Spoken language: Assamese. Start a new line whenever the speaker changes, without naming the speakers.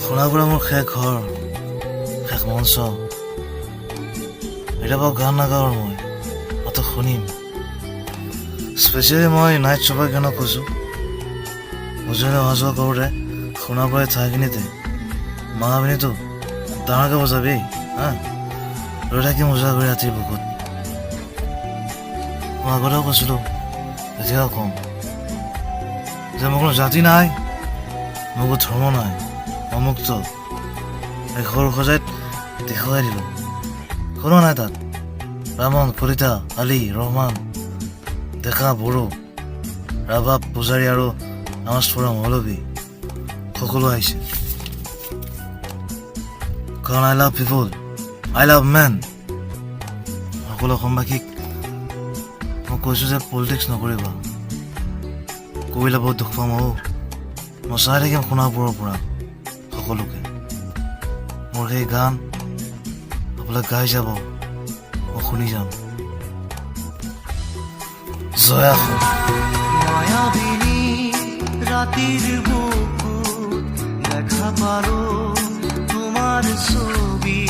সোণাপুৰে মোৰ শেষ ঘৰ, শেষ মঞ্চ। এতিয়া বাৰু গান নাগাওঁ আৰু মই মাত্ৰ শুনিম। স্পেচিয়েলি মই নাইট চুপাৰ গানক কৈছোঁ, উজনি অহা যোৱা কৰোঁতে সোণাপুৰৰ ঠাইখিনিতে মায়াবিনীটো ডাঙৰকৈ বজাবি। হা, ৰৈ থাকিম উজাগৰী ৰাতিৰ বুকুত। মই আগতেও কৈছিলোঁ, এতিয়াও কম যে মোৰ কোনো জাতি নাই, মোৰ কোনো ধৰ্ম নাই, মই মুক্ত। এই সৰু সজাইত দেখুৱাই দিলোঁ, কোনো নাই তাত ব্ৰাহ্মণ, কলিতা, আলী, ৰহমান, ডেকা, বড়ো, ৰাভা, পূজাৰী আৰু নামাজ পঢ়া মৌলবী সকলো আহিছে, কাৰণ I love people, I love man। সকলো অসমবাসীক মই কৈছোঁ যে পলিটিক্স নকৰিবা, কৰিলে বহুত দুখ পাম। অ' মই চাই থাকিম সোণাপুৰৰ পৰা সকলোকে। মোৰ সেই গান আপোনালোক গাই যাব, মই শুনি যাম। জয় অসম।
মায়াবিনী ৰাতিৰ বুকুত দেখা পালো তোমাৰ ছবি।